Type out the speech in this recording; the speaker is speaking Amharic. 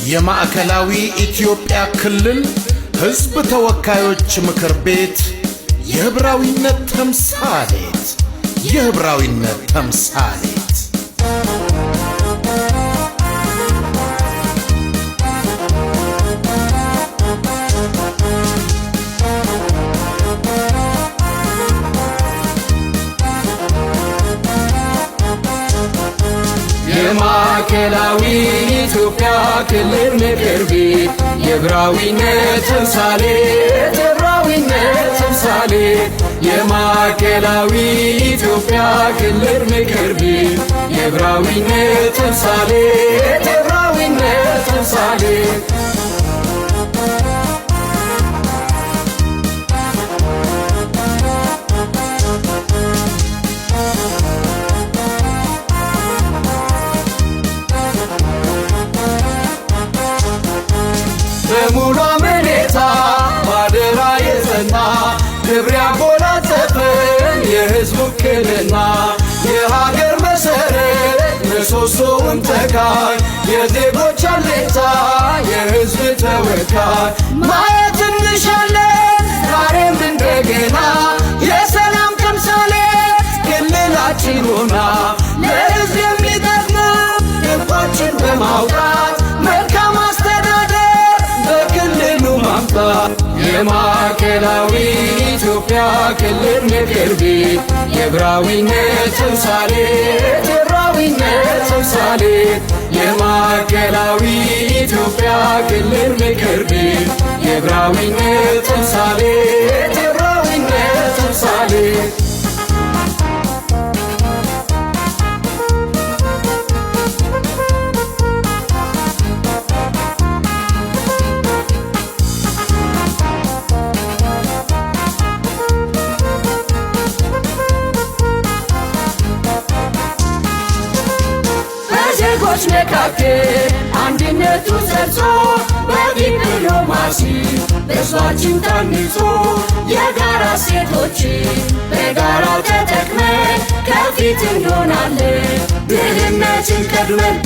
የማዕከላዊ ኢትዮጵያ ክልል ሕዝብ ተወካዮች ምክር ቤት የህብራዊነት ተምሳሌት፣ የህብራዊነት ተምሳሌት። የማዕከላዊ ኢትዮጵያ ክልል ምክር ቤት የህብራዊነት ተምሳሌት፣ የህብራዊነት ተምሳሌት። የማዕከላዊ ኢትዮጵያ ክልል ምክር ቤት የህብራዊነት ተምሳሌት፣ የህብራዊነት ተምሳሌት። በሙሉ አመኔታ ባደራ የጸና፣ ክብር ያጎናጸፈን የሕዝብ ውክልና፣ የሀገር መሰረት ምሰሶውን ተካይ፣ የዜጎች አለኝታ የሕዝብ ተወካይ ማየት እንሻለን ዛሬም እንደገና፣ የሰላም ተምሳሌት ክልላችን ሆና፣ ለሕዝብ የሚጠቅሙ ሕጎችን በማውጣት መልካም አስተዳደር በክልሉ ማምጣት። የማዕከላዊ ኢትዮጵያ ክልል ምክር ቤት የህብራዊነት ተምሳሌት፣ የህብራዊነት ተምሳሌት። የማዕከላዊ ኢትዮጵያ ክልል ምክር ቤት የህብራዊነት ተምሳሌት፣ የህብራዊነት ተምሳሌት። በዜጎች መካከል አንድነቱ ሰርጾ፣ በዲፕሎማሲ በሕዝባችን ታንጾ፣ የጋራ እሴቶችን በጋራ ተጠቅመን ከፊት እንሆናለን ድህነትን ቀድመን።